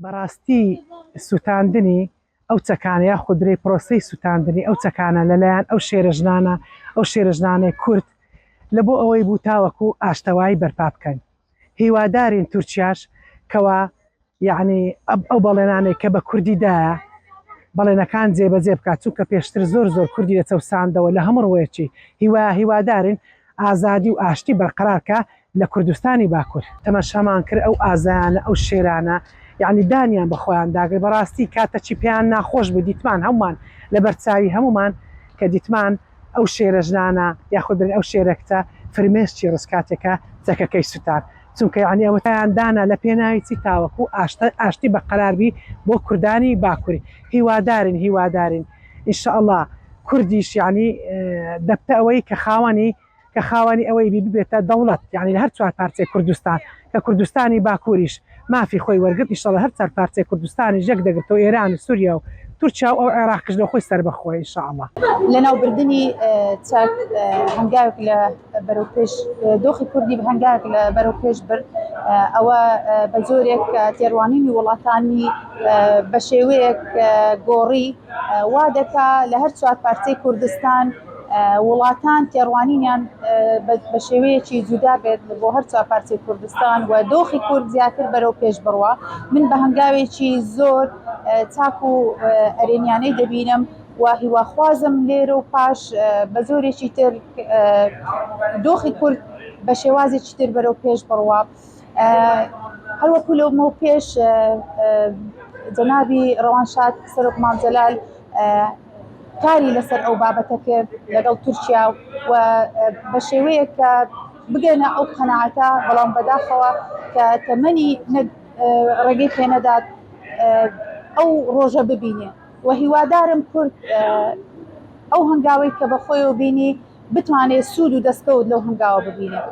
بەڕاستی سوتاندنی ئەو چەکانە یاخود برێ پرۆسەی سوتاندنی ئەو چەکانە لەلایەن ئەو شێرە ژنانە ئەو شێرە ژنانەی کورد لە بۆ ئەوەی بوو تاوەکو ئاشتەوایی بەرپا بکەن هیوادارین تورکیاش کەوا یەعنی ئەو بەڵێنانەی کە بە کوردی دایە بەڵێنەکان جێبەجێ بکات چونکە پێشتر زۆر زۆر کوردی دەچەوساندەوە لە هەموو ڕوویەکی هیوا هیوادارین ئازادی و ئاشتی بەرقەرار کا لە کوردستانی باکور. تەماشامان کرد ئەو ئازایانە ئەو شێرانە یەعنی دانیان بە خۆیان داگرت بەڕاستی کاتەکی پێیان ناخۆش بوو دیتمان هەموومان لەبەر چاوی هەموومان کە دیتمان ئەو شێرە ژنانە یاخود بڵێن ئەو شێرە کچە فرمێسکی ڕست کاتێکە چەکەکەی سوتان چونکە یەعنی ئەوەتایان دانا لە پێناوی چی تاوەکو ئاشتە ئاشتی بەقەرار بی بۆ کوردانی باکوری هیوادارین هیوادارین ان شاء اللە کوردیش یەعنی دەبتە ئەوەی کە خاوەنی کە خاوەنی ئەوەی بی ببێتە دەوڵەت یەعنی لە هەر چوار پارچەی کوردستان کە کوردستانی باکوریش مافی خۆی وەرگرت ان شاء اللە هەر چوار پارچەی کوردستانیش یەک دەگرتەوە ئێران و سوریا و تورکیا و ئەو عێراقیش لە خۆی سەربەخۆیە ان شاء اللە. لەناوبردنی چەک هەنگاوێک لە بەرەو پێش دۆخی کوردی بە هەنگاوێک لە بەرەو پێش برد ئەوە بە جۆرێک تێڕوانینی وڵاتانی بە شێوەیەک گۆڕی وا دەکا لە هەر چوار پارچەی کوردستان وڵاتان تێڕوانینیان بە شێوەیەکی جودا بێت بۆ هەر چوار پارچەی کوردستان و دۆخی کورد زیاتر بەرەو پێش بڕوا من بە هەنگاوێکی زۆر چاک و ئەرێنیانەی دەبینم و هیواخوازم لێرە و پاش بە جۆرێکی تر دۆخی کورد بە شێوازێکی تر بەرەو پێش بڕوا. هەروەکو لەومەو پێش جەنابی ڕەوانشاد سەرۆک مام جەلال کاری لەسەر ئەو بابەتە کرد لەگەڵ تورکیا و بە شێوەیەک کە بگەنە ئەو قەناعەتە بەڵام بەداخەوە کە تەمەنی ڕێگەی پێنەدات ئەو ڕۆژە ببینێ و هیوادارم کورد ئەو هەنگاوەی کە بەخۆیەوە بینی بتوانێت سوود و دەستکەوت لەو هەنگاوە ببینێت.